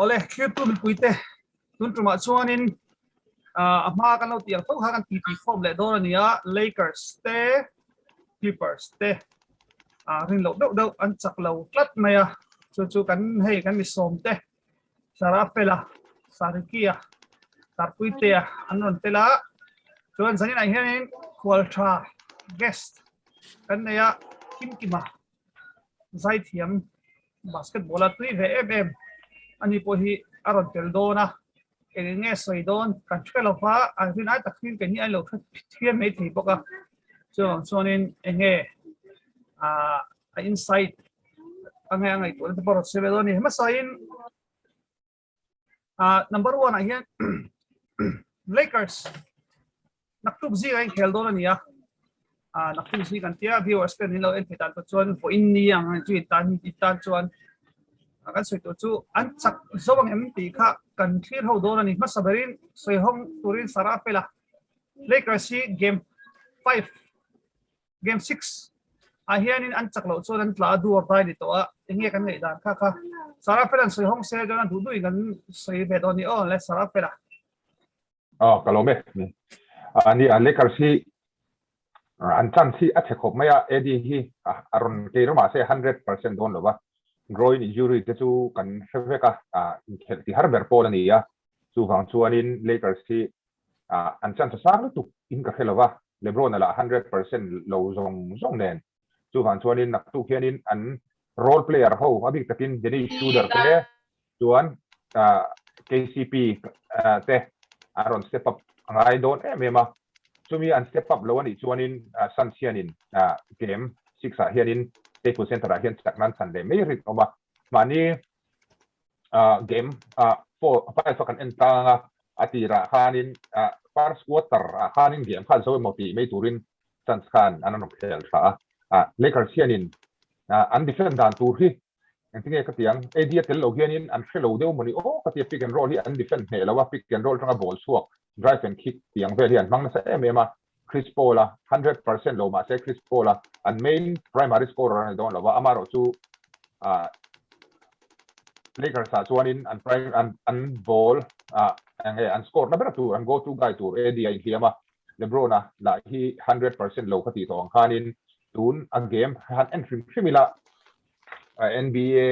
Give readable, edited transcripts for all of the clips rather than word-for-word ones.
Awle, thlirtu mipuite tun tumah chuanin a hma kan lo tih ang tho kha kan titi khawm leh dawn a ni a, Lakers te Clippers te rin loh deuh deuh an chak lo tlat mai a, chu chu kan hei kan mi sawm te Sarafela, Sarikia, Tarpuitea an rawn tel a, chuan zaninah hianin khual tha guest kan nei a, Kimkima zaithiam basketball a tui ve em em ani pawh hi a rawn tel dawn a, eng eng nge sawi dawn kan hre lo va, a rin ai tak hian keini a lo hre thiam mai thei bawk a, chuvang chuanin eng nge ah a insight a nge a ngaihtuahna te pawh a rawn sawi ve dawn a ni. Hmasain ah number one ah hian Lakers naktuk zing a inkhel dawn a ni a ah naktuk zing kan tia viewers ten in lo en thei dan pawh chuan vawiin ni ang chu in tan in tan chuan kan sawi tur chu an chak zo ang em tih kha kan thlir ho dawn a ni hmasa berin sawi hawng turin Sarah Fela Lakers hi game 5 Game 6 ah hianin an chak loh chuan an tla a du a vai ni tawh a, eng nge kan ngaih dan kha kha Sarah Fela'n sawi hawng se chuan a duh duhin kan sawi ve dawn ni aw le Sarah Fela. Aw ka lawm e. A ni a Lakers hi an chance hi a chhe khawp mai a, AD hi a rawn kei ramah se 100% dawn lo va, groin injury te chu kan hre vek a, inkhelh ti har ber pawl a ni a, chuvang chuanin Lakers hi an chance a sang lutuk in ka hre lo va, LeBron a lah 100% lo zawng zawng nen. Chuvang chuanin naktuk hianin an role player ho a bik takin Dennis Schroeder te chuan KCP te an rawn step up a ngai dawn em em a. Chumi an step up lo a nih chuanin Suns hianin game 6 ah hianin Staples Center ah hian chak nan chan leh mai rinawm a. Mahni game 4 5 a kan en tlang a, A tirah khanin first quarter ah khanin game khan zo emaw tih mai turin Suns khan an rawn khel tha a. Lakers hianin an defend dan tur hi engtinge ka ti ang, AD a tel lo hianin an hre lo deuh mawni aw ka ti a, pick and roll hi an defend hneh lo a, pick and roll atanga ball chhuak drive and kick tih ang vel hi an hmang nasa em em a. Chris Paul a 100% lo mahse Chris Paul a an main primary scorer a ni dawn lo va, amaherawhchu Lakers ah chuanin an prime an an ball ah eng nge an score na ber tur an go to guy tur AD a inhliam a, LeBron a lah hi 100% lo ka tih tawh ang khanin tun a game han en hrim hrim ila NBA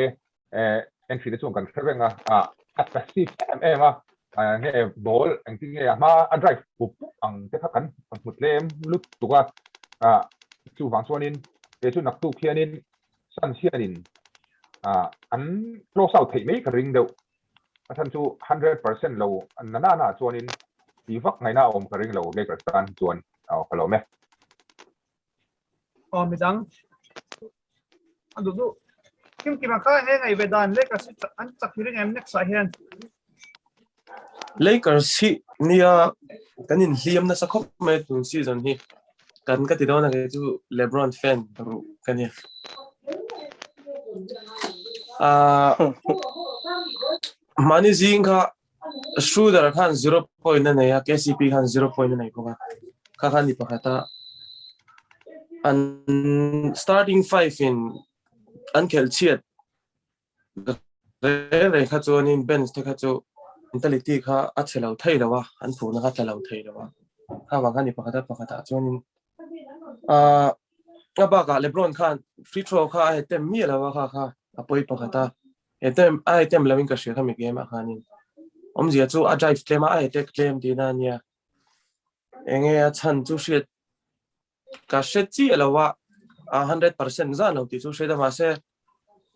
entry te chuan kan hre reng a, a passive em em a, nge ball engtin nge a hma a drive pup pup ang te kha kan hmu tlem lutuk a, chuvang chuanin kei chu naktuk hianin Suns hianin an close out theih mai ka ring deuh, a chhan chu 100% lo na na na chuanin tih vak ngaihna a awm ka ring lo Lakers tan chuan ka lawm e. Aw midang a duh duh kim kima kha he ngai ve dan Lakers hi an chak hi ring em next ah hian. Lakers hi nia kan in hliam nasa khawp mai tun season hi kan ka ti dawn a kei chu LeBron fan ru ka nia. Ah mahni zing kha Schroeder khan 0 point a nei a, KCP khan 0 point a nei bawk a. Kha khan ni pakhat a an starting five in an khelh chhiat reng reng kha chuanin bench te kha chu mentality kha a chhe lo thei lo a, an phurna kha tla lo thei lo a. Kha vang kha ni pakhat a pakhat ah chuanin ah a bakah LeBron khan free throw kha a attempt miah lo a kha kha a pawi pakhat a. Attempt a attempt lo in ka hria khami game ah khanin awmzia chu a drive tlem a a attack tlem tihna a nia. Enge a chhan chu hriat ka hre chiah lo a, a 100% zan lo tih chu hriat a mahse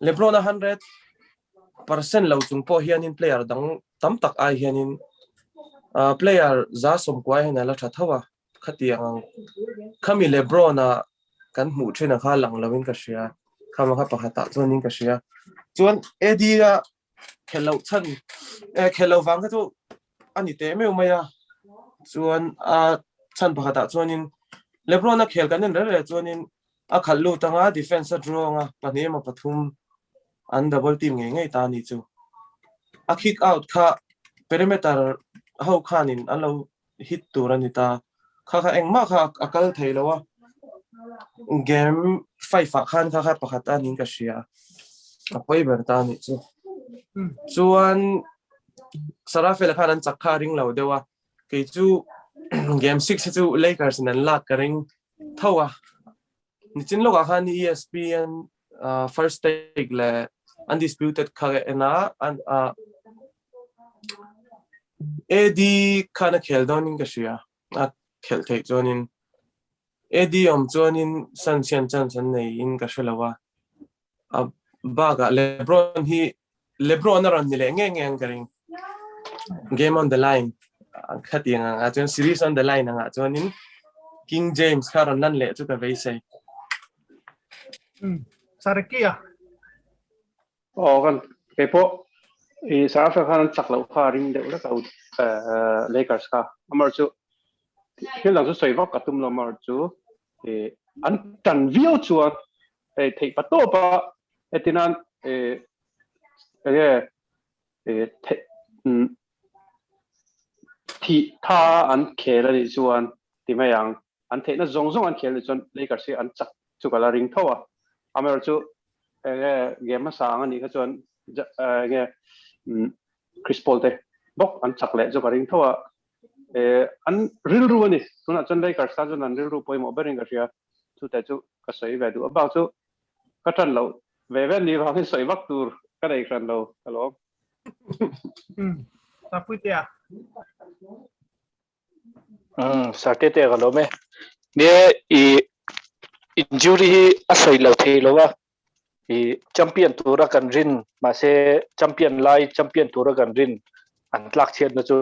LeBron a 100% lo chung pawh hianin player dang tam tak ai hianin player za sawmkua hian a la tha tho a khatiang ang khami LeBron a kan hmuh thin a kha lang loin ka hria khama kha pakhatah chuanin ka hria chuan AD a khelh loh chhan eh khelh loh vang kha chu a ni teh meuh mai a chuan a chhan pakhatah chuanin LeBron a khel kan en reng reng chuanin a khalh lut anga defense a draw anga pahnih emaw pathum an double team ngei ngei ta a ni chu a kick out kha perimeter ho khanin an lo hit tur a ni ta kha kha engmah kha a kal thei lo a game 5 ah khan kha kha pakhat a niin ka hria a pawi ber ta a nih chu. Chuan Sarafela khan an chak kha ring lo deuh a. Kei chu game 6 hi chu Lakers in an lak ka ring tho a. Nichin lawkah khan ESPN first take leh undisputed kha ka en a an AD khan a khel dawnin ka hria a khelh theih chuanin AD awm chuanin Suns hian chance an neiin ka hre lo a a bakah LeBron hi LeBron a rawn ni leh ngei ngei ang ka ring game on the line khatiang angah chuan series on the line angah chuanin King James kha rawn lan leh chu ka beisei. Sarkia. Aw kan kei pawh i South Africa khan an chak loh kha ring deuh lek a Lakers kha amar chu thil dang chu sawi vak ka tum lo amar chu i an tan viau chuan hei theih pa tawp a hetinan enge thi tha an khel a nih chuan ti mai ang an theihna zawng zawng an khel a nih chuan Lakers hi an chak chu ka la ring tho a amaherawhchu chu enge game hmasa ang a nih kha chuan enge Chris Paul te bawk an chak leh chu ka ring tho a an rilru a ni tunah chuan Lakers tan chuan an rilru pawimawh berin ka hria chute chu ka sawi ve duh a bak chu ka ṭan loh ve ve ni vangin sawi vak tur ka nei hran lo ka lawm. Tapuitea. Sarte te ka lawm e. Nia i injury hi a sawi lo thei lo a. I champion tura kan rin mahse champion lai champion tura kan rin an tlak chhiatna chu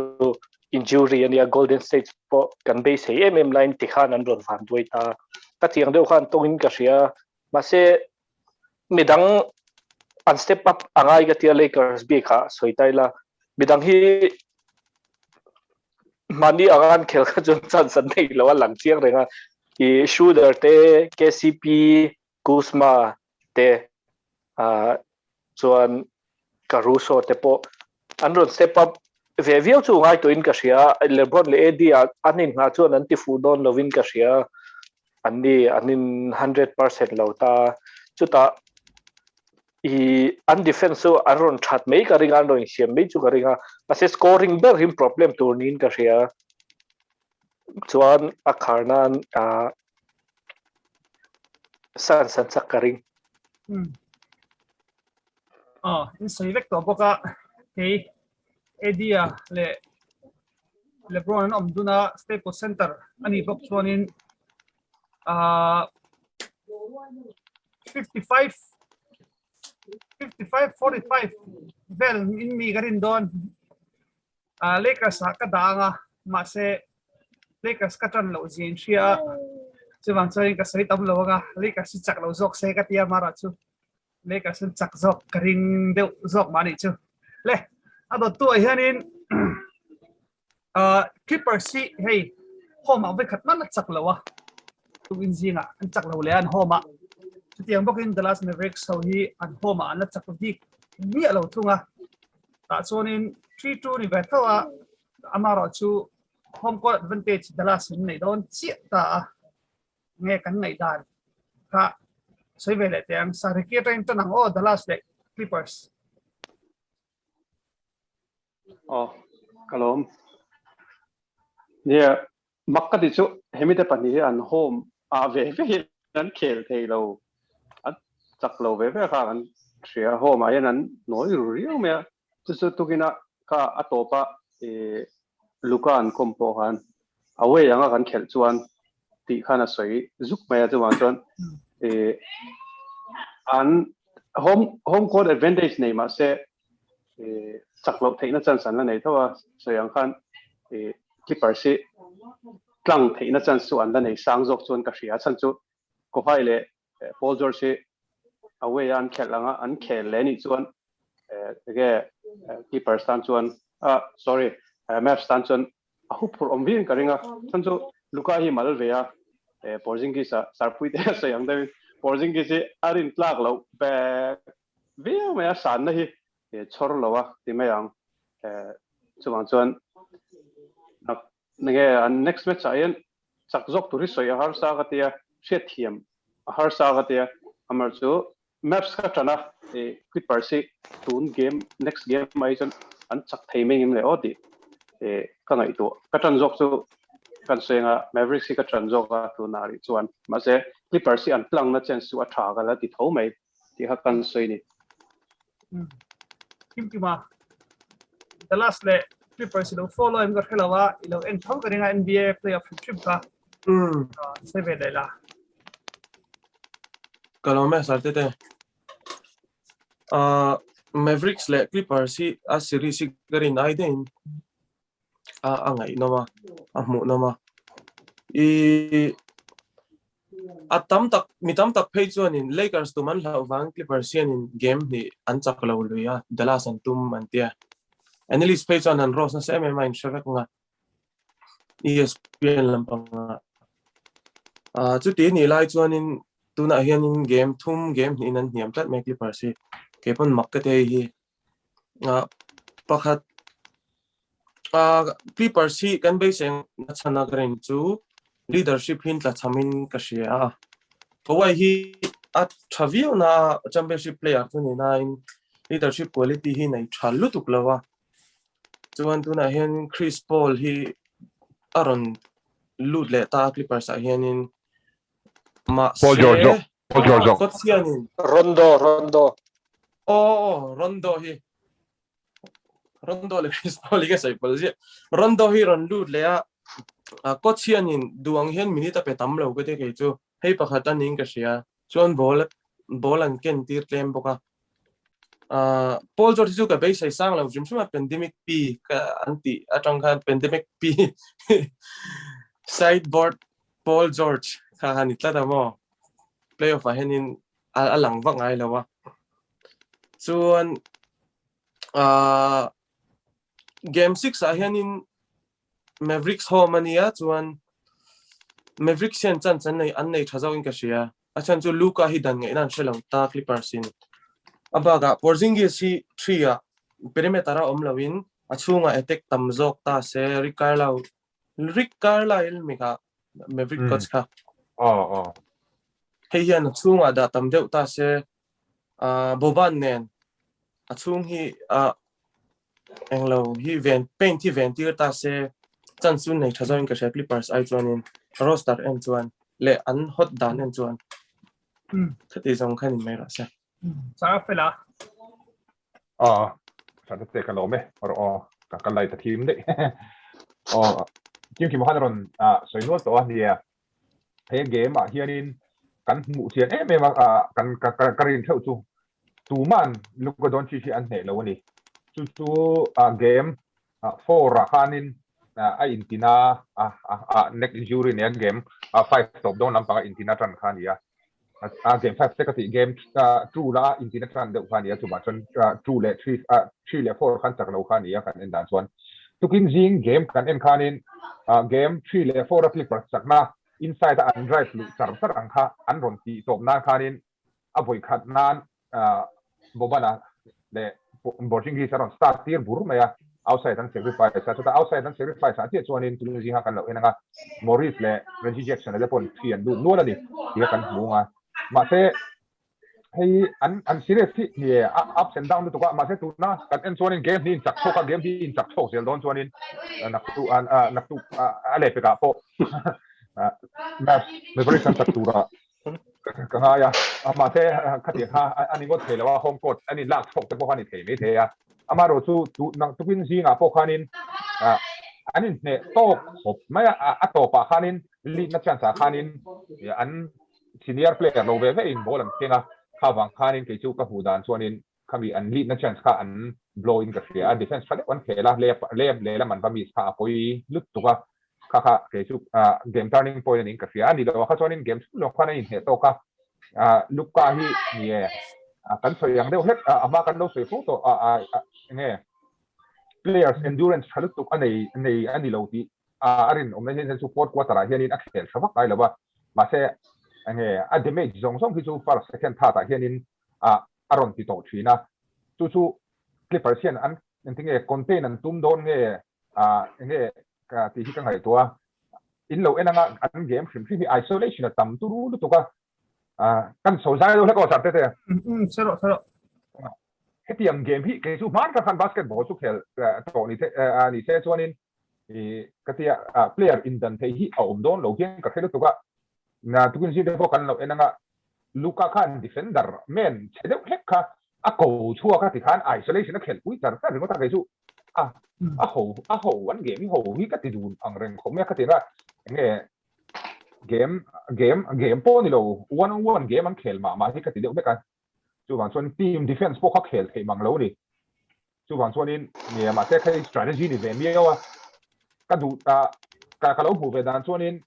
injury ania Golden State pawh kan beisei em em laiin tikhan an rawn van duai ta. Ka tiang deuh khan tawngin ka hria mahse midang an step up angai ka tia Lakers bik ah sawi ta ila midang hi mahni anga an khel kha chuan chance an nei lo a lang chiang reng a i Schroeder te KCP Kuzma te ah chuan Caruso te pawh an rawn step up ve viau chu ngai tawhin ka hria LeBron leh AD ah an inngah chuan an ti fuh dawn lovin ka hria an ni an in 100% lo ta chutah i an defense chu an rawn that mai ka ring a an rawn insiam mai chu ka ring a mahse scoring ber hi problem tur niin ka hria chuan a khar nan ah Suns an chak ka ring. Aw, in sawi vek tawh bawk a, kei Eddie-a leh LeBron an awm dun a, Staples Center a nih bawk chuanin ah 55 55 45 vel in mi ka rin dawn. Ah Lakers ah ka dah ang a, mahse Lakers ka tan loh zia in hria a, chuvang chuanin ka sawi tam lo ang a, Lakers hi chak lo zawk se ka ti a, mara chu Lakers an chak zawk ka ring deuh zawk mah anih chu. Le, a dawttu ah hianin ah Clippers hi hei home ah vawikhat hman a chak lo a, tukin zingah an chak lo leh a an home ah. Chutiang bawkin Dallas Mavericks ho hi an home ah an la chak bik miah lo thung a, tah chuanin 3-2 ni ve tho a, amaherawhchu home court advantage Dallas in neih dawn chiah ta a. Nge kan ngaihdan kha sawi ve leh teh ang. Sariki atangin tan ang aw Dallas leh Clippers. Aw, ka lawm. Nia, mak ka ti chu hemite pahnih hi an home ah ve ve hian an khel thei lo. An chak lo ve ve kha kan hria. Home ah hian an nawi ru riau mai a. Chu chu tukin a kha a tawp a i Luka an kawm pawh khan away anga kan khelh chuan tih khan a sawi zuk mai a chuvang chuan i an home home court advantage nei mah se i chak loh theihna chance an la nei tho a sawi ang khan i Clippers hi tlang theihna chance chu an la nei sang zawk chuan ka hria chhan chu Kawhai leh Paul George hi away a an khelh anga an khel leh nih chuan ege Clippers tan chuan ah sorry Mavs tan chuan a hu phurh awm viau in ka ring a chhan chu Luka hi mal ve a Porzingis a sarpui te a sawi ang deuhin Porzingis hi a rin tlak loh ve viau mai a sanna hi chhawr lo a ti mai ang chuvang chuan nge an next match ah hian chak zawk tur hi sawi a harsa ka tia hriatthiam a harsa ka tia amar chu Mavs ka tan a. Clippers hi tun game next game mai chuan an chak thei mai ngem le aw tih ka ngaihtuah ka ṭan zawk chu kan sawi anga Mavericks hi ka ṭan zawk a tunah rih chuan mahse Clippers hi an tlang na chance chu a ṭha ka la ti tho mai tih kha kan sawi ni. Kim kima Dallas leh Clippers i lo follow em ka hre lo a i lo en tho ka ring a NBA playoff hrim hrim kha sawi ve leh la. Ka lawm e sir tete. Mavericks leh Clippers hi a series hi ka rin ai deuhin a a ngaihnawm a, a hmuhnawm a. I a tam tak mi tam tak phei chuanin Lakers tum an hlauh vang Clippers hianin game hnih an chak lo lui a, Dallas an tum an tia. Analyst phei chuan an roast nasa em em a inhre vek ang a. ESPN lampangah. Ah chuti nih lai chuanin tunah hianin game thum game hnihin an hniam tlat mai Clippers hi. Keipawn mak ka ti hei hi. Ah pakhat ah Clippers hi kan beisei na chhan a ka rin chu leadership hi tla chhamin ka hria a. Kawai hi a tha viau na championship player chu ni nain leadership quality hi nei tha lutuk lo a. Chuan tunah hian Chris Paul hi a rawn lut leh ta a Clippers ah hianin mahse Paul George zawk Paul George zawk Coach hianin Rondo Rondo aw aw Rondo hi Rondo leh Chris Paul hi ka sawi pawlh ziah Rondo hi rawn lut leh a coach hianin duh ang hian minute a pe tam lo ka ti kei chu hei pakhat a niin ka hria chuan ball ball an ken tir tlem bawk a uh, Paul George chu ka beisei sang lo hrim hrim a pandemic P ka an tih atang khan pandemic P sideboard Paul George kha han ni tlat a maw playoff ah hianin a lang vak ngai lo a chuan uh, game 6 ah hianin Mavericks home ania chuan Mavericks hian chance an nei an nei tha zawk in ka hria. A chhan chu Luka hi dan ngaihna an hre lo ta Clippers in. A bakah Porzingis hi three ah perimeter a awm loin a chhungah attack tam zawk ta se Rick Carlisle Rick Carlisle mi kha Maverick coach kha. Aw aw. Hei hian a chhungah dah tam deuh ta se Boban nen a chhung hi a englo hi ven paint hi ven tir ta se chance chu nei tha zawin ka hria Clippers ai chuanin roster en chuan leh an hot dan en chuan khati zawng khan in mai rawh se. Sara fela. Ah, sara te ka lawm e. Or aw ka ka lai ta thim dei. Aw Kim Kim han rawn sawi nual tawh a nia. He game ah hianin kan hmuh chian em em a kan ka rin theuh chu tuman Luka Doncic hi an hneh lo a ni. Chu chu game 4 ah khanin a intina a neck injury nei a game 5 tawp dawn lampang a intina tan kha a ni a. A game 5 te ka tih game 2 la intina tan deuh kha a ni a chuvah chuan 2 leh 3 3 leh 4 khan chak lo kha a ni a kan en dan chuan. Tukin zing game kan en khanin game 3 leh 4 a Clippers chakna inside a an drive luh char char ang kha an rawn tih tawp nan khanin a vawi khat nan Bobana leh Porzingis a rawn start tir bur mai a, outside an sacrifice a, chutah outside an sacrifice ah chiah chuanin Tulun zinga kan lo en ang a, Morris leh Reggie Jackson-a te pawhin thi an lut nual a ni tih kha kan hmu ang a. Mahse, hei an an series hi ni e, ups and down lutuk a, mahse tuna kan en chuanin game hi inchak chhawk a, game hi inchak chhawk zel dawn chuanin naktuk naktuk a lehpekah pawh Mavs Mavericks an chak turah Ka ngai a, mahse khatiang kha a ni ngawt thei lo a, home court an inlak chhawk te pawh kha a ni thei mai thei a. Amaherawh chu tu nang tukin zingah pawh khanin an inhneh tawk khawp mai a, a tawpah khanin lead na chance ah khanin an senior player lo ve ve in ball an keng a, kha vang khanin kei chu ka hmuh dan chuanin khami an lead na chance kha an blow in ka hria a, defense tha deuh an khel a, layup layup lehlam an va miss kha a pawi lutuk a, kha kha kei chu game turning point a niin ka hria a ni lo a, kha chuanin game chhung lawng khan a inhneh tawk a, Luka hi ni e kan sawi ang deuh hlek a hma kan lo sawi fo tawh a enge players endurance tha lutuk a nei nei a ni lo tih a rinawmna hian chu fourth quarter ah hianin a khel tha vak ngai lo a, mahse enge a damage zawng zawng hi chu first second third ah hianin a a rawn ti tawh thin a, chu chu Clippers hian an engtinge contain an tum dawn nge enge tih hi ka ngaihtuah a, in lo en anga an game hrim hrim hi isolation a tam turu lutuk a, kan sawi zai lo hlek aw sir tete. Sir rawh sir rawh. Hetiang game hi kei chu hman kha khan basketball chu khel tawh ni ni se chuanin i ka tia player indan thei hi a awm dawn lo hian ka hre lutuk a. Na tukin zing te pawh kan lo en anga Luka khan defender man chhe deuh hlek kha a ko chhuak a ti khan isolation a khelh pui char char ringawt a kei chu a a ho a ho an game hi ho hi ka ti dun ang reng khawp mai a ka ti anga enge game game game pawh ni lo one on one game an khel mah mah hi ka ti deuh vek a chuvang chuan team defense pawh kha khel theih mang lo ni chuvang chuanin nge mahse khai strategy ni ve miau a ka duh ta ka ka lo hmuh ve dan chuanin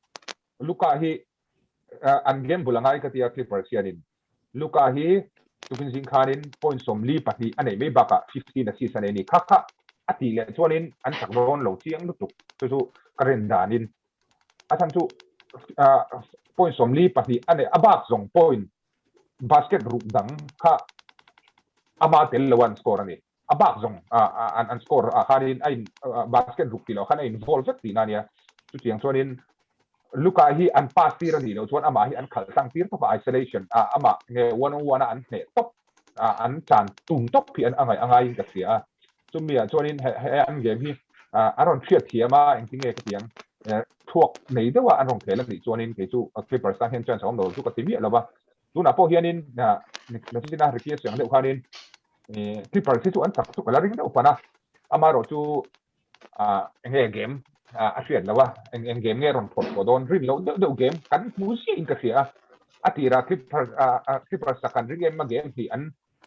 Luka hi an game bul angai ka tia Clippers hianin Luka hi tukin zing khanin point 42 a nei mai bakah 15 assist a nei ni kha kha a tih leh chuanin an chak dawn lo chiang lutuk chu chu ka rin danin a chhan chu point 42 a nei a bak zawng point basket ruk dang kha ama tel lo an score a ni a bak zawng an an score ah khanin a in basket ruk tih loh khan a involve vek tihna a nia chutiang chuanin Luka hi an pass tir a nih loh chuan amah hi an khalh tlang tir tawp a isolation a amah nge one on one a an hneh tawp a an chan tum tawp hi an a ngaih a ngaiin ka hria a chumi ah chuanin he he an game hi a rawn hriat thiam a engtin nge ka ti ang thluak nei deuh a an rawn khel a nih chuanin kei chu Clippers tan hian chance a awm lo chu ka ti miah lo va tunah pawh hianin Nachina Ricky a siang deuh khanin Clippers hi chu an chak chu ka la ring deuh pan a amaherawh chu eng nge game a hriat lo a eng eng game nge rawn phawrh tawh dawn rin loh deuh deuh game kan hmu ziah in ka hria a a tirah Clippers Clippers a kan ring em a game hnih an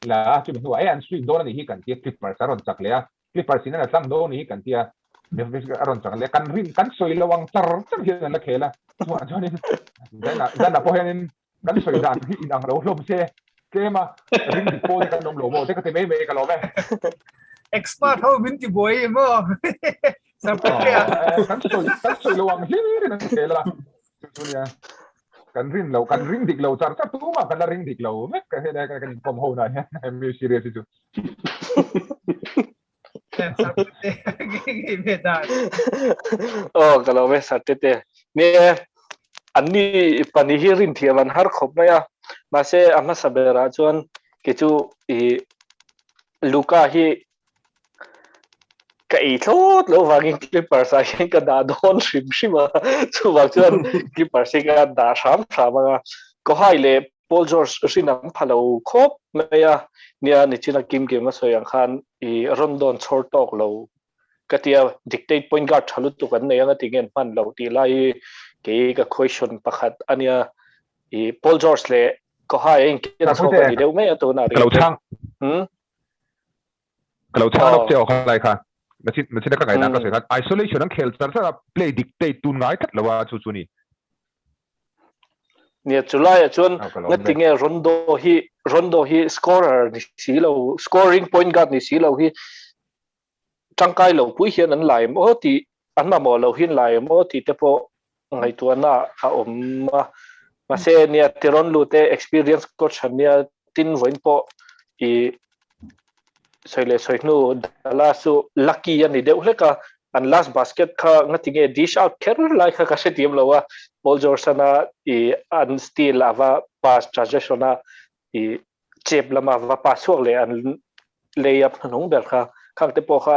la a chumi hnuah e an sweep dawn a nih hi kan tia Clippers a rawn chak leh a Clippers in a tlang dawn a nih hi kan tia Mavericks a rawn chak leh a kan rin kan sawi lo ang char char hian an la khel a chuvang chuanin zanah zanah pawh hianin kan sawi dan hi inang lo hlawm se tlem a ring dik pawl te kan awm lo maw te ka ti mai mai ka lawm e. Expert ho min ti buai i maw? Sarpatea. Kan sawi kan sawi lo ang hlir in an khel a chu chu nia kan rin lo kan ring dik lo char char tumah kan la ring dik lo vek ka hei lai kan inkawm ho na hian mi serious hi chu. Oh ka lo ve sarte te ne an ni pani hi rin thiam an har khawp mai a mahse a hmasa berah chuan ke chu i Luka hi ka ei thlawt lo vangin Clippers ah hian ka dah dawn hrim hrim a chuvang chuan Clippers hi ka dah hram hram anga Kohai leh Paul George rin an pha lo khawp mai a nia nichina Kim Kim a sawi ang khan i rawn dawn chhawr tawk lo ka tia dictate point guard tha lutuk an nei anga tinge an hman lo tih lai hi kei ka question pakhat ania i Paul George leh Kohai a inken chhawk a ni deuh mai a tunah Ka lo chhang Ka lo chhang lawk che aw kha lai kha Nachin nachin ka ngaihdan ka sawi khan isolation an khel char char a play dictate tun ngai tlat lo a chu chu ni. Nia chulai ah chuan ngati nge Rondo hi Rondo hi scorer ni si lo scoring point guard ni si lo hi tangkai lo pui hian an lai em aw tih an mamawh lo hian lai em aw tih te pawh ngaihtuahna a awm a mahse nia Tyronn Lue te experience coach an nia tin vawiin pawh i sawi leh sawi hnu Dallas chu lucky a ni deuh hlek a an last basket kha ngati nge dish out kher lai kha ka hrethiam lo a Paul George a i an steal ava pass transition a i chep lama va pass chhuak leh an layup hnuhnung ber kha khang te pawh kha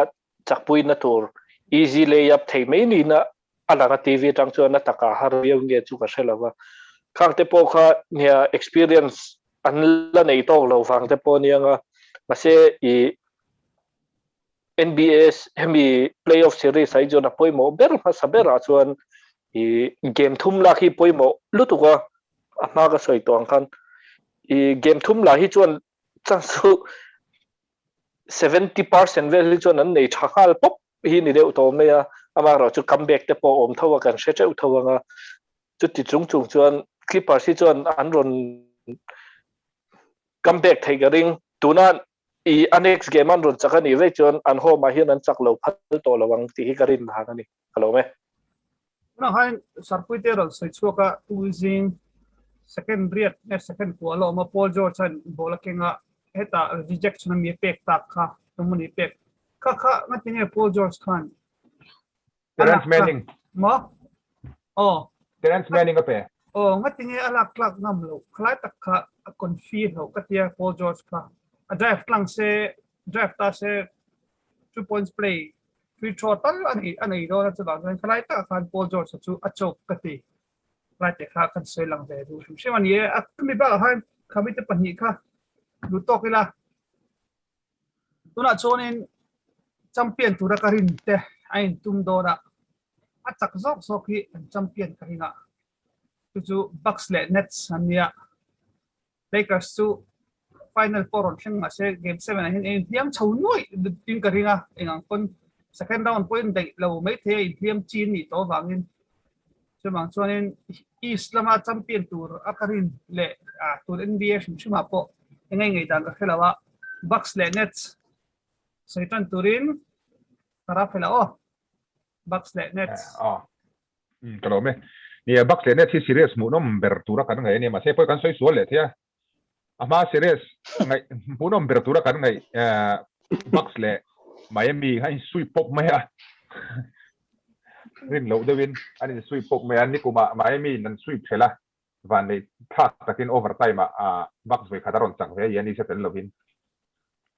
chakpui na tur easy layup thei mai ni na a lang a TV atang chuan a taka har viau nge chu ka hre lo va khang te pawh kha nia experience an la nei tawk lo vang te pawh aniang a mahse i NBA hemi playoff series ai chuan a pawimawh ber hmasa berah chuan i game thum lak hi pawimawh lutuk a a hma ka sawi tawh ang khan i game thum lah hi chuan chance chu 70% vel hi chuan an nei tha nghal pawp hi ni deuh tawh mai a amaherawh chu comeback te pawh awm tho a kan hre teuh tho anga chuti chung chung chuan Clippers hi chuan an rawn comeback thei ka ring tuna i a next game an rawn chak a nih vek chuan an home ah hian an chak lo phal tawh lo ang tih hi ka rin han a ni ka lo me. Tunah khan Sarpuite rawn sawi chhuak a tuzing second riat nge second kual a awm a Paul George an ball a keng a hetah rejection a mi a pek tak kha tumuni pek kha kha ngati nge Paul George khan Terence Manning maw aw Terence Manning a pe aw ngati nge a lak tlak ngam lo khalai tak kha a confi lo ka tia Paul George kha a drive tlang se. draft ta se 2 points play free throw tal ani a nei dawn a chuvang chuan khalai takah khan Paul George chu a choke ka ti lai te kha kan sawi lang ve duh hrim hrim a ni e. A chumi bakah khan khami te pahnih kha duh tawk ila tunah chuanin champion tura ka rin te a intum dawn a, a chak zawk zawk hi an champion ka ring a, chu chu Bucks leh Nets an nia. Lakers chu final pawh rawn thleng mahse game 7 ah hian a inhliam chho nuaih in ka ring a, engang pawn second round pawhin daih lo maithei a inhliam chi an nih tawh avangin chuvang chuanin East lama champion tur a ka rin leh tun NBA hrim hrimah pawh eng nge ngaihdan ka hre lo a, Bucks leh Nets sawi tan turin ka rap fel a aw, Bucks leh Nets. Ka lawm e. Nia, Bucks leh Nets hi series hmuhnawm ber tura kan ngaih a nia, mahse pawh kan sawi sual leh thei a. A hma series ngaih hmuhnawm ber tura kan ngaih Bucks leh Miami kha in sweep pawp mai a. Rin loh deuhin an in sweep pawp mai a, nikumah Miami in an sweep ṭhelh a, vanneih thlak takin overtime ah Bucks vawi khat a rawn chak ve a, Giannis a tel lovin.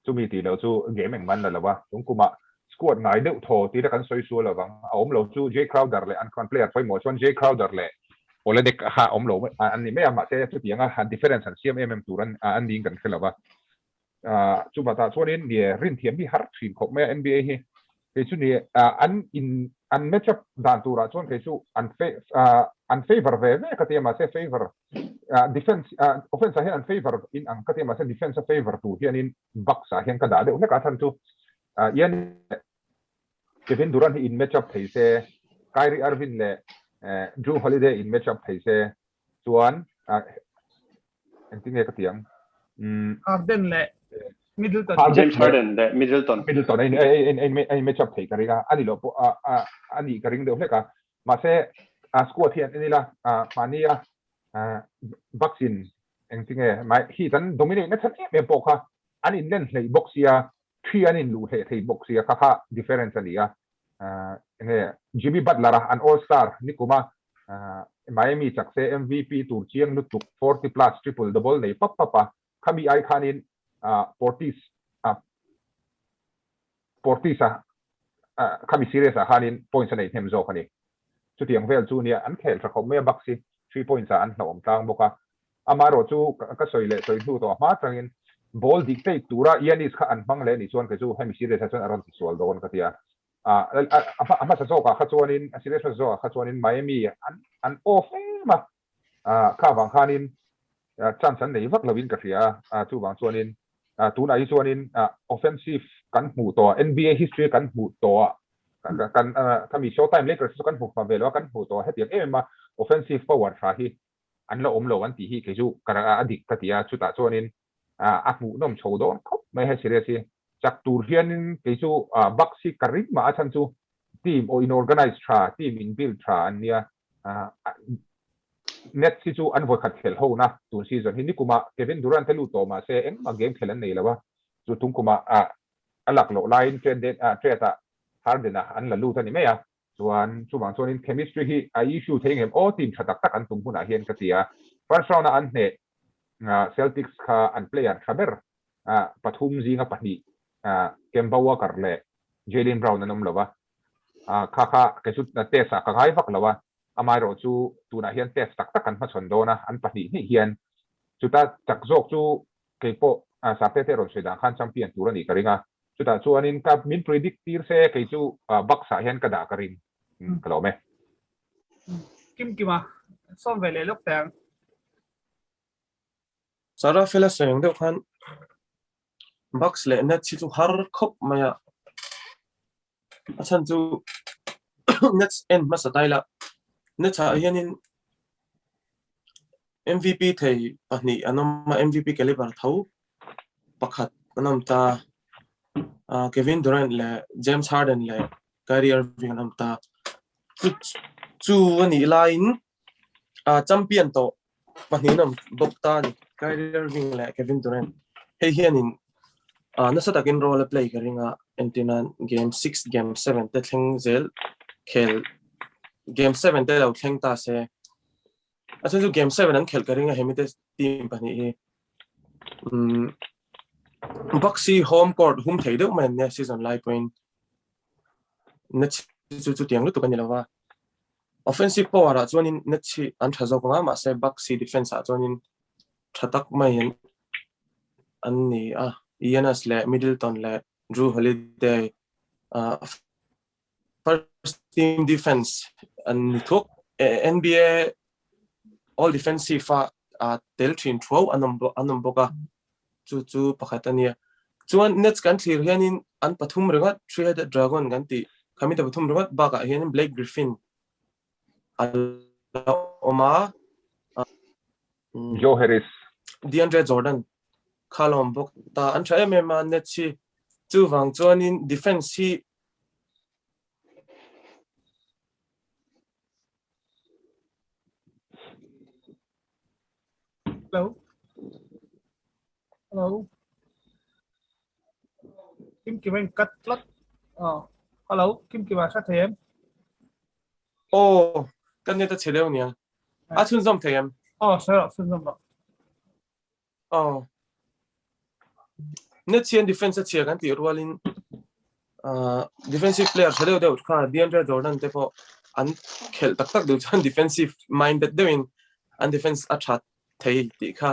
Chumi tih loh chu game engmah an la lo a, chung kumah squad ngai deuh thaw tih te kan sawi sual lovang. A awm lo chu Jae Crowder leh an kan player pawimawh chuan Jae Crowder leh Olynyk kha awm lo an ni mai a, mahse chutianga han difference an siam em em tur an niin kan hre lo va. Chuvah tah chuanin nie rinthiam hi har thin khawp mai a NBA hi. Kei chu ni an in an match up dan turah chuan kei chu an an favour ve ve ka ti a mahse favour defense offense ah hian an favour in ang ka ti a mahse defense a favour tur hianin Bucks ah hian ka dah deuh hlek a chhan chu Ian Kevin Durant hi in match up thei se Kyrie Irving leh Jrue Holiday in match up thei se chuan engtin nge ka ti ang Harden leh Middleton James Harden leh Middleton Middleton a in match up thei ka ring a ani lo pawh a nih ka ring deuh hlek a mahse a squad hian en ila mahni a Bucks in engtin nge Heat an dominate na chhan em em pawh kha an in len hleih bawk sia thi an in luh hleh thei bawk sia kha kha difference a ni a enge Jimmy Butler a an all star nikuma Miami chak se MVP tur chiang lutuk 40 plus triple double nei pap pap a khami ai khanin Portis Portis a khami series ah khanin points a nei hnem zawk a ni chutiang vel chu nia an khel tha khawp mai a Bucks hi 3 points ah an hlauhawm tlang bawk a Amaherawh chu ka sawi leh sawi hnu tawh hma changin ball dictate tura Giannis kha an hmang leh anih chuan kei chu hemi series ah chuan a rawn ti sual dawn ka ti a. A hmasa zawkah kha chuanin a series hmasa zawkah kha chuanin Miami an an off em a, kha avang khanin chance an nei vak lovin ka hria a, chuvang chuanin tunah hi chuanin offensive kan hmuh tawh a, NBA history kan hmuh tawh a, kan khami Showtime Lakers chu kan hmu hma ve lo a, kan hmuh tawh a hetiang em em a offensive power tha hi an la awm lo an tih hi kei chu ka a dik ka ti a, chutah chuanin a hmuhnawm chho dawn khawp mai he series hi. Chak tur hianin kei chu Bucks hi ka ring mah a chhan chu team aw in organize tha, team in build tha an nia. Nets hi chu an vawikhat khelh ho na tun season hi nikumah Kevin Durant te lut tawh mah se engmah game khelh an nei lo a, chu tum kumah a lak loh laiin trade ah Harden ah an la lut a ni mai a. Chuan chuvang chuanin chemistry hi a issue thei ngem aw team tha tak tak an tum hunah hian ka ti a. First round a an hneh Celtics kha an player tha ber pathum zinga pahnih Kemba Walker leh Jaylen Brown an awm lo a. Kha kha kei chu test ah ka ngai vak lo a. Amaherawh chu tunah hian test tak tak an hmachhawn dawn a, an pahnih hnih hian chuta chak zawk chu kei pawh Sarte te rawn sawi dan khan champion tur a nih ka ring a. Chutah chuanin ka min predict tir se kei chu Bucks ah hian ka dah ka ring. Ka lawm e. Kim Kima, sawm ve leh lawk teh ang. Sarah fela sawi ang deuh khan Bucks leh Nets hi chu har khawp mai a. A chhan chu Nets en hmasa tai la. Nets ah hianin MVP thei pahnih an awm a, MVP caliber tho pakhat an awm ta. Kevin Durant leh James Harden leh Kyrie Irving an awm ta. Chu chu a nih laiin champion tawh pahnih an awm bawk ta a ni, Kyrie Irving leh Kevin Durant. Hei hianin nasa takin role a play ka ring a, entirnan game 6, game 7 te thleng zel khel game 7 te lo thleng ta se. A chhan chu game 7 an khelh ka ring a hemi te team pahnih hi. Bucks hi home court hum thei deuh mai an nia season lai pawhin Nets chu chutiang lutuk a ni lova. Offensive power ah chuanin Nets hi an tha zawk anga mahse Bucks hi defense ah chuanin tha tak mai an ni a. Giannis leh Middleton leh Jrue Holiday first team defense an ni thuk. NBA all defensive a tel thin thuau an awm bawk a, chu chu pakhat a nia. Chuan Nets kan thlir hianin an pathum ringawt three-headed dragon kan tih khami te pathum ringawt bakah hianin Blake Griffin a la awm a. Joe Harris. DeAndre Jordan kha la awm bawk ta. An tha em em a Nets hi. Chuvang chuanin defense hi Hello. Hello. Kim Kim anh cắt lót. Ờ. Hello, Kim Kim à sát thầy em. Aw, kan net a chhe deuh nia. A chhunzawm thei em? Aw, sawi rawh, chhunzawm rawh. Aw. Net hian defense a chhia kan tih rualin uh, defensive player tha deuh deuh kha DeAndre Jordan te pawh an khelh tak tak duh chuan defensive minded deuhin an defense a tha thei tih kha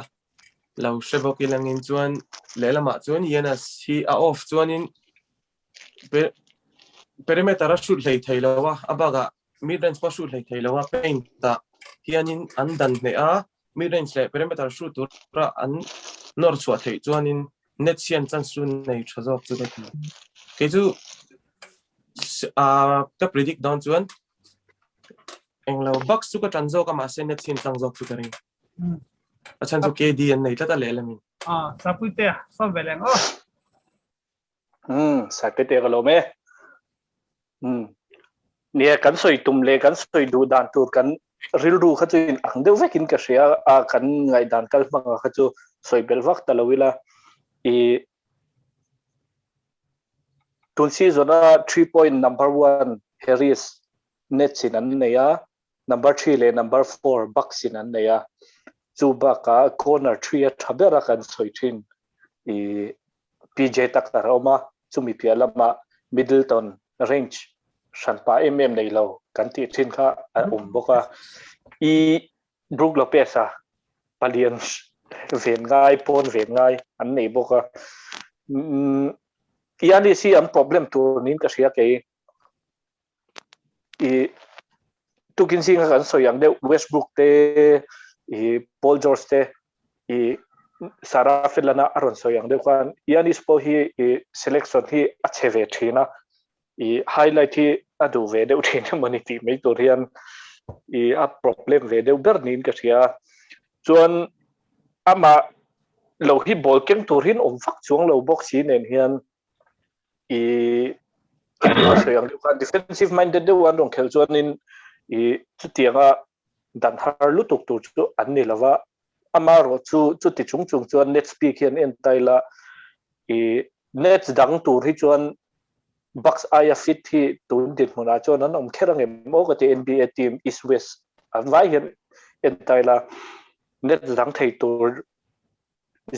lo hre bawk ilangin chuan lehlamah chuan Giannis hi a off chuanin perimeter a shoot hlei thei lo a, a bakah mid range pawh shoot hlei thei lo a, paint ah hianin an dan hneh a, mid range leh perimeter shoot tura an nawr chhuah theih chuanin Nets hian chance chu nei tha zawk chu ka ti. Kei chu ka predict dawn chuan englo Bucks chu ka tan zawk a mahse Nets hian tlang zawk chu ka ring. A chhan chu KD an nei tlat a lehlamin. Ah, Sapuitea, sawm ve leng aw. Sapuitea ka lawm e. Nia kan sawi tum leh kan sawi duh dan tur kan rilru kha chu in ang deuh vekin ka hria a kan ngaihdan kal hmanga kha chu sawi belh vak ta lo ila i tun season a 3 point number 1 Harris Nets in an nei a number 3 leh number 4 Bucks in an nei a chu bakah corner 3 a tha bera kan sawi thin i PJ Tucker a awm a, chumi piah lamah Middleton range hranpa em em nei lo kan tih thin kha a awm bawk a. I Brook Lopez a palian ven ngai, pawn ven ngai an nei bawk a. Giannis hi an problem tur niin ka hria kei. I tukin zinga kan sawi ang deuh Westbrook te i Paul George te i Sarah Felana a rawn sawi ang deuh khan Giannis pawh hi i selection hi a chhe ve thin a i highlight hi a duh ve deuh thin emaw ni tih mai tur hian i a problem ve deuh ber niin ka hria chuan ama lo hi ball keng tur hin awm vak chuang lo bawk si nen hian i sawi ang deuh khan defensive minded deuh an rawn khel chuanin i chutianga dan har lutuk tur chu an ni lova ama rawh chu chuti chung chung chuan Nets bik hian en ta ila i Nets dang tur hi chuan Bucks aia fit hi tun dinhmunah chuan an awm kher ang em aw ka ti NBA team East West an vai hian en ta ila Nets dang thei tur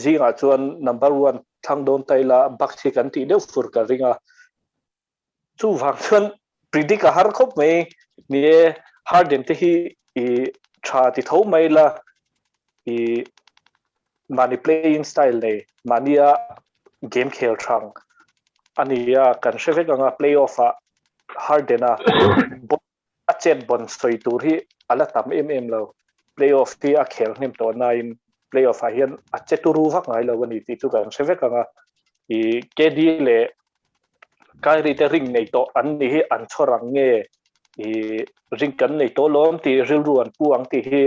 Zingah chuan number one thlang dawn ta ila Bucks hi kan tih deuh fur ka ring a. Chuvang chuan predict a har khawp mai. Ni e, Harden te hi i tha ti tho mai la i mahni playing style nei mahnia game khel thang a ni a, kan hre vek anga playoff ah Harden a a chet bon sawi tur hi a la tam em em lo. Playoff hi a khel hnem tawh nain playoff ah hian a che turu vak ngai lo a ni tih chu kan hre vek ang a. I KD leh Kyrie te ring nei tawh an ni hi an chhawr ang nge i ring kan nei tawh lawm tih rilru an pu ang tih hi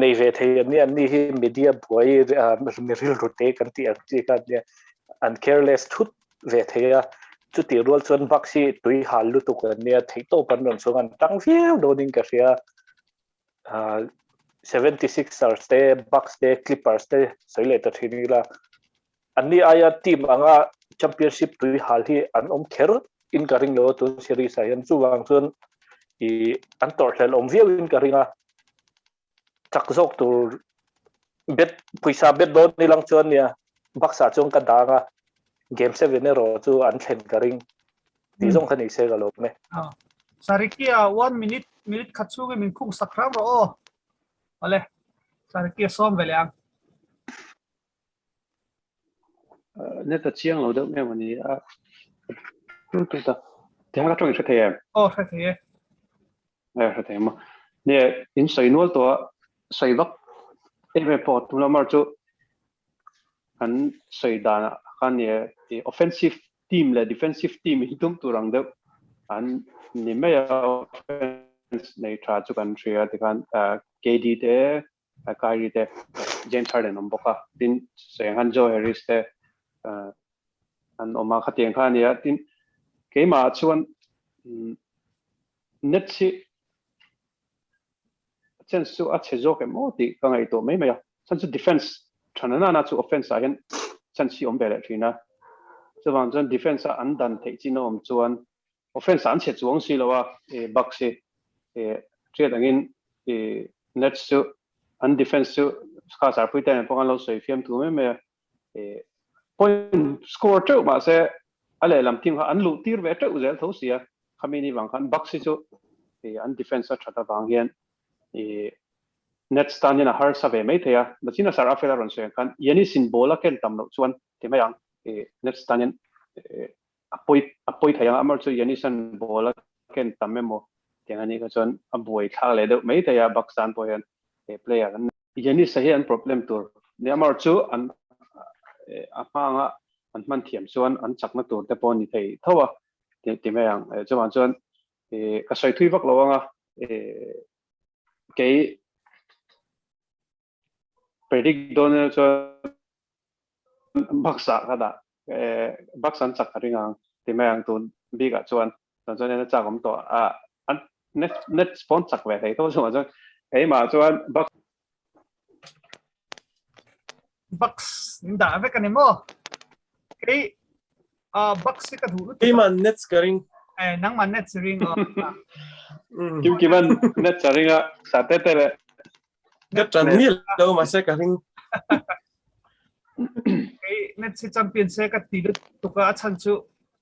nei ve thei an ni an ni hi media buai mi rilru te kan tih ang chi kha nia an careless thut ve thei a chuti rual chuan Bucks hi tui hal lutuk an nia theih tawp an rawn chhung an tang viau dawnin ka hria 76ers te Bucks te Clippers te sawi leh ta thin ila an ni aia team anga championship tui hal hi an awm kher in ka ring lo tun series ah hian chuwang chuan i an tawrhhlel awm viau in ka ring a chak zawk tur bet pawisa bet dawn ni lang chuan nia. Bucks ah chuan ka dang a game 7 erawh chu an thlen ka ring tih zawng kha ni se ka lawm e. Sarikia 1 minute minute khat chhungin min khung sak hram rawh aw. Awle Sarikia sawm ve leh ang. Net a chiang lo deuh em ani a tu tu ta tiang ka tawng hre thei em? Aw hre thei e. Eh hre thei ma. Ne in sawi nual to sawi vak em em pawh tum lamar chu an sawi dan khan ni offensive team leh defensive team hi tum tur ang deuh an ni mai a offense nei tha chu kan hria tikhan KD te Kyrie te James Harden awm bawk a tin sawi ang khan Joe Harris te an awm a khatiang kha a ni a tin keimah chuan Nets hi chance chu a chhe zawk em aw tih ka ngaihtuah mai mai a chhan chu defense tha na nana chu offense ah hian chance hi awm ve leh thin a chuvang chuan defense a an dan theih chin a awm chuan offense an chhe chuang si lo a e Bucks hi e hriat angin e Nets chu an defense chu kha sarpui te pawh an lo sawi fiam thu mai mai a e point score teuh mah se a lehlam team kha an luh tir ve teuh zel tho si a khami ni vang khan Bucks hi chu e an defense a that avang hian e Nets tan hian a harsa ve mai thei a nachina sar afela rawn sawi ang khan Giannis in ball a ken tam loh chuan ti mai ang e Nets tan hian a pawi a pawi thei ang amar chu Giannis an ball a ken tam emaw tiang ani kha chuan a buai thlak leh deuh mai thei a Bucks tan pawh hian he player an Giannis a hi an problem tur ni amar chu an a hmanga an hman thiam chuan an chakna tur te pawh ni thei tho a ti ti mai ang chuan chuan ka sawi thui vak lo anga kei predict dawn chuan Bucks ah ka dah Bucks an chak ka ring ang ti mai ang tun bik ah chuan chuan chuan a chak awm tawh a an net net spawn chak ve thei tho chuan chuan keimah chuan Bucks Bucks in dah vek ani maw kei a Bucks hi ka duh lutuk keimah Nets ka ring eh nangmah Nets ring aw Kim Kiman Nets a ring a sa te te le Ka ṭan miah lo mahse ka ring. Kei Nets hi champion se ka ti lutuk a, a chhan chu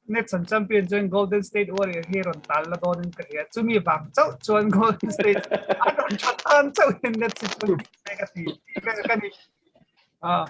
Nets an champion chuan Golden State Warrior hi rawn tal la dawn in ka hria. Chumi vang chauh chuan Golden State an rawn ṭhat tan chauh hian Nets hi champion se ka ti vel ka ni. Ah.